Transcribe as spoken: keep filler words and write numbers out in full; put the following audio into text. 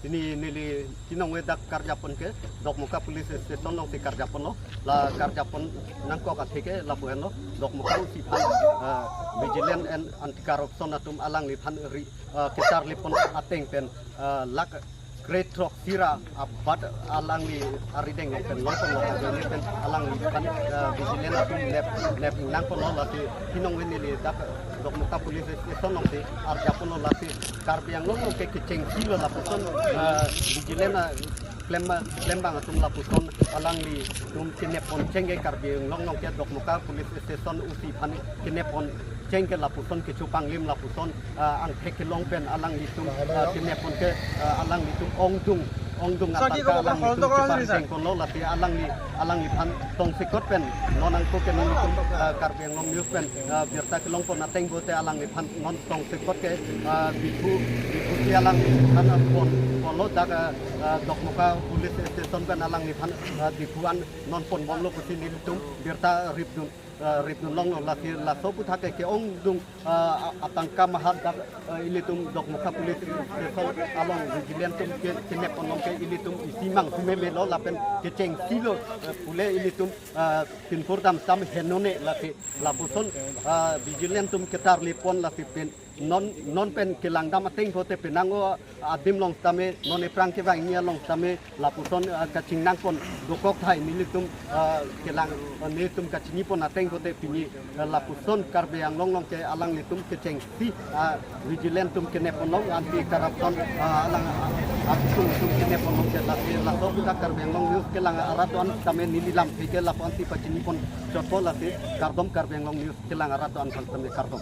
Pini neli chinong-e dak karjapon ke Dokmoka Police Station alongsi karjaponlo, la karjapon nangkok athe ke lapu henlo, Dokmoka O C aphan, eh, Vigilance and Anti-Corruption atum alangliphan ri, eh, kecharlipon ateng pen, eh, lakh kre throksi ra abat alangli arideng along pen longponlo, kajone pen alangliphan, eh, Vigilance atum nep, nep nangponlo, lasi chinong-e neli dak Dokmoka Police Station alongsi arjaponlo, lasi Karbi Anglong along ke kechengsi lo lapuson, eh, Vigilance, eh, klem, klembang atum lapuson alanglitum kenep poncheng ke Karbi Anglong along ke Dokmoka Police Station O C aphan kenep poncheng ke lapuson kecho panglim lapuson, eh, angthek kelong pen alanglitum, eh, kenep pon ke, eh, alanglitum ongdung, ongdung atangka alanglitum chepangdeng ponlo, lasi alangli, alangliphan tongsekot pen non angko ke nelitum, eh, Karbi Anglong News pen, eh, birta kelongpon ateng pote alangliphan non tongsekot ke, eh, Diphu, Diphu si alangliphan pon, ponlo dak, eh, eh, Dokmoka Police Station pen alangliphan, eh, Diphu an non ponbomlo pusi nelitum birta ripdun, eh, ripdun longlo, lasi laso aphuthak ke ke-ongdung, eh, a-, atangka mahat dak, eh, ilitum Dokmoka Police Station along Vigilance atum ke, kenep ponlong ke ilitum isi mang kumeme lo lapen kechengsi lo, eh, pule ilitum, eh, pinpur dam sam henone, lasi lapuson, eh, Vigilance atum kecharlipon, lasi pen non, non pen kelangdam ateng pote penang o adim along sitame, non ephrang kevangji along sitame lapuson, eh, kachingnangpon dokok thai nelitum, eh, kelang, eh, nelitum kachinipon ateng pote pini, eh, lapuson Karbi Anglong along ke alanglitum kechengsi, eh, Vigilance atum kenep ponlong, Anti-Corruption, eh, alang, eh, atum atum kenep ponlong ke, lasi laso aphuthak Karbi Anglong News kelang arat do-an sitame neli lamthe ke lapu-ansi pachinipon chotpo, lasi kardom, Karbi Anglong News kelang arat do-an aphan sitame kardom.